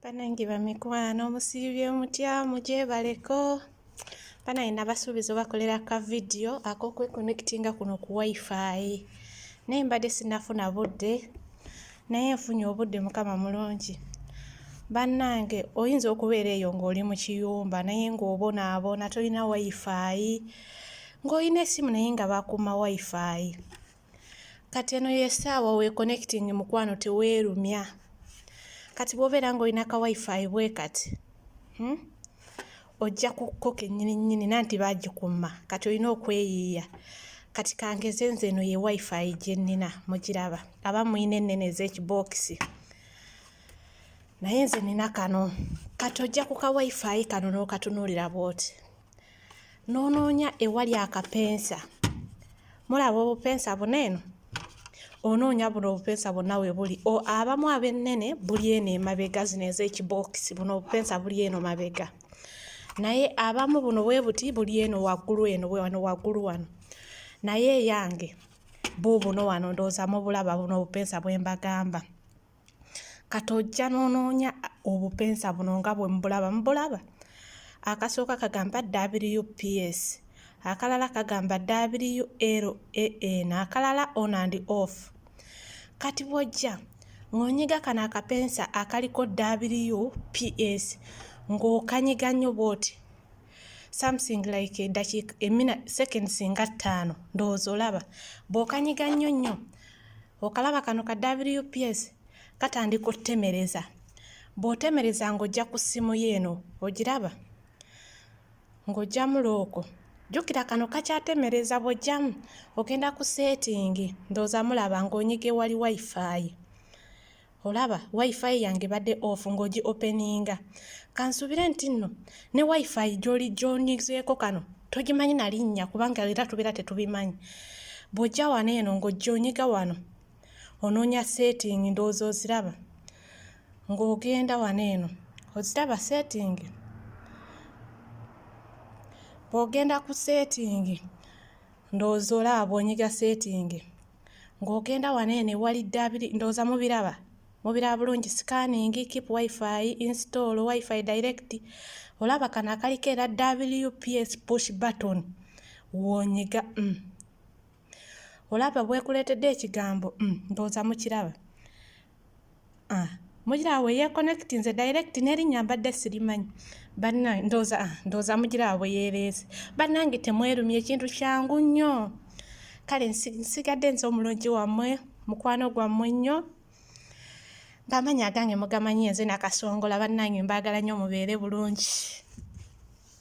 Bannange bamikwano musiibye mutya mugyebaleko? Bannange nabasuubiza obakolera ka vidiyo ak'okwekonectinga kuno ku wifi naye mbadde sinnafuna budde naye nfunye obudde Mukama mulungi. Bannange oyinza okubeera eyo ng'oli mu kiyumba naye ng'obonaabona tolina wifi ng'olina essimu naye nga bakumma wifi. Kati eno y'essaawa weeconnecting mukwano teweerumya. Kati bw'obeera ng'olina ka wifi bwe kati, Ojja ku kko kennyini nnyini nanti baagikumma kati olina okweyiiya. Kati kangeze nze eno ye wifi gye nnina mugiraba aba muyina ennene ez'ekibookisi naye nze nnina kano. Kati ojja ku ka wifi kano n'okatunuulira bw'oti n'onoonya ewali akapensa. Mulaba obupensa buno eno? Onoonya buno obupensa bwonna we buli. Abamu ab'ennene buli eno emabega zino ez'ekibookisi buno obupensa buli eno mabega. Naye abamu buno bwe buti buli eno waggulu eno wano waggulu wano. Naye eyange buubuno wano ndowooza mubulaba buno obupensa bwe mbagamba. Kati ojja n'onoonya obupensa buno nga bwe mubulaba. Mubulaba? Akasooka kagamba WPS, akalala kagamba WLAN, akalala on and off. Kati bw'ojja ng'onyiga kano akapensa akaliko WPS ng'okanyiga nnyo bw'oti something like eddakiika emina seconds nga 5 ndowooza olaba. Bw'okanyiga nnyo nnyo okalaba kano ka WPS katandika ottemereza. Bw'otemereza ng'ojja ku ssimu yo eno ogiraba? Ng'oggyamu looko. Jjukira kano kakyatemereza bw'oggyamu ogenda ku setting ndowooza mulaba ng'onyiga ewali wifi. Olaba wifi yange ebadde off ng'ogi openinga. Kansuubire nti nno ne wifi gy'oli gy'onyizeeko kano togimanyi na linnya kubanga era tubeera tetubimanyi. Bw'ojja wano eno ng'ojja onyiga wano onoonya setting ndowooza oziraba ng'ogenda wano eno oziraba setting? Bw'ogenda ku setting ndowooza olaba bw'onyiga setting ng'ogenda wano eno ewali W ndowooza mubiraba mubiraba bulungi scanning, keep wifi, install wifi direct olaba kano akaliko era WPS push button w'onyiga Olaba bw'ekuleetedde ekigambo ndowooza mukiraba. Ah, mugiraba bwe yeeconnectinze direct n'erinnya mbadde sirimanyi. Bannange ndowooza ah, ndowooza mugiraba bwe yeereese. Bannange temwerumya ekintu kyangu nnyo. Kale nsigadde nze omulungi wammwe, mukwano gwammwe nnyo. Ng'amannya agange mugamanyi nze Nakasongola bannange mbaagala nnyo mubeere bulungi.